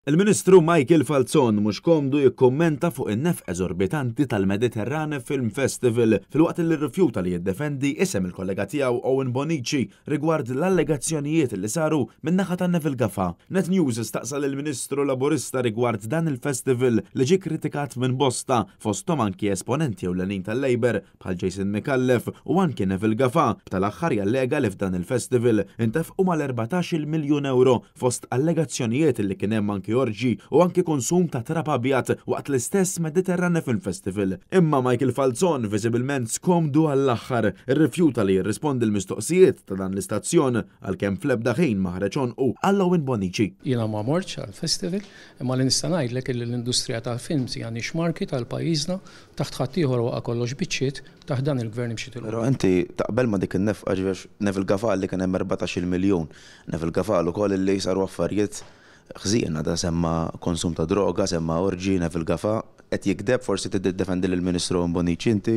Il-Ministru Michael Falzon mhux komdu jikkummenta fuq in-nefqa eżorbitanti tal-Mediterrane Film Festival filwaqt li rrifjuta li jiddefendi isem il-kollega tiegħu Owen Bonnici rigward l-allegazzjonijiet li saru min-naħa ta' Neville Gafà. Net News staqsa lill-Ministru Laburista rigward dan il-festival li ġie kritikat minn bosta, fosthom anki esponenti ewlenin tal-Labour bħal Jason Micallef u anki Neville Gafà, b'tal-aħħar jallega li f'dan il-festival intefqu mal-14-il miljun ewro fost allegazzjonijiet li kien hemm anki orġi u anki konsum ta' trab abjad waqt l-istess Mediterrane Film Festival. Imma Michael Falzon, viżibilment skomdu għall-aħħar, irrifjuta li jirrispondi l-mistoqsijiet ta' dan l-istazzjon għalkemm fl-ebda ħin ma ħareġ għonqu għal Owen Bonnici. Jiena ma mortx għall-festival, imma li nista' ngħidlek illi l-industrija tal-films hija niche market għal pajjiżna, taħt ħaddieħor waqa' kollox biċċiet, taħt dan il-Gvern imxiet 'il quddiem. Però inti taqbel ma' dik in-nefqa ġifieri għax Neville Gafà qal li kien hemm 14-il miljun. Neville Gafà qal ukoll illi saru affarijiet ħżiena, da semma konsum ta' droga, semma orġi, Neville Gafà qed jigdeb, forsi tiddefendi lill-Ministru Owen Bonnici inti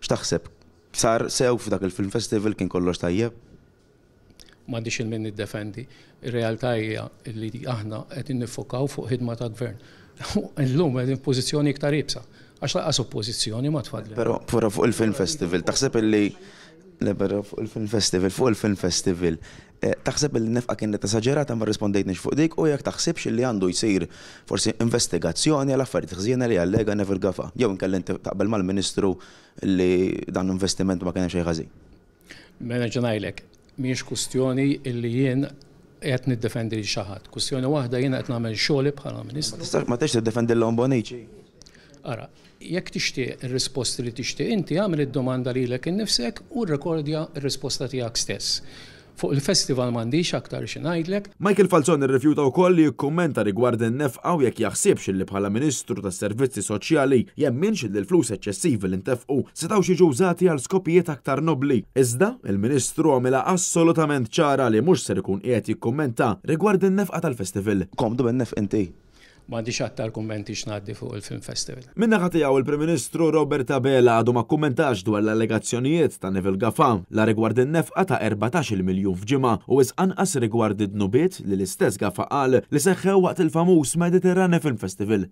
x'taħseb? Sar sew f'dak il-film festival, kien kollox tajjeb? M'għandix il min niddefendi. Ir-realtà hija li aħna qegħdin niffokaw fuq ħidma ta' gvern. Illum qegħdin f'pożizzjoni iktar iebsa. Għax lanqas oppożizzjoni ma tfadlilna. Però, però fuq il-film festival, taħseb illi Le, però fuq il-film festival, fuq il-film festival, taħseb illi n-nefqa kienet esaġerata ma rrispondejtniex fuq dik u jekk taħsibx illi għandu jsir forsi investigazzjoni għal affarijiet ħżiena li allega Neville Gafà jew inkella inti taqbel mal-Ministru li dan l-investiment ma kien hemm xejn ħażin. Mela nerġa' ngħidlek, mhijiex kwistjoni illi jien qiegħed niddefendi lil xi ħadd. Kwistjoni waħda jiena qed nagħmel xogħli bħala Ministru. Ma tistax tiddefendi lil Owen Bonnici? Ara, jekk tixtieq ir-risposti li tixtieq inti, agħmel id-domanda lilek innifsek u rrekordja r-risposta tiegħek stess. Fuq il-festival m'għandix aktar xi ngħidlek. Michael Falzon irrifjuta wkoll li jikkummenta rigward in-nefqa u jekk jaħsibx li bħala Ministru tas-Servizzi Soċjali jemminx li l-flus eċċessivi li ntefqu setgħux jiġu użati għal skopijiet aktar nobbli. Iżda, il-Ministru għamilha assolutament ċara li mhux ser ikun qiegħed jikkummenta rigward in-nefqa tal-festival. Komdu bin-nefq inti? M'għandix aktar kummenti x'ngħaddi fuq il-Film Festival. Min-naħa tiegħu il-Prim Ministru Robert Abela għadu ma kkummentax dwar l-allegazzjonijiet ta' Neville Gafà, la rigward in-nefqa ta' 14-il miljun f'ġimgħa u wisq anqas rigward id-dnubiet li l-istess Gafà qal li seħħew waqt il-famuż Mediterrane Film Festival.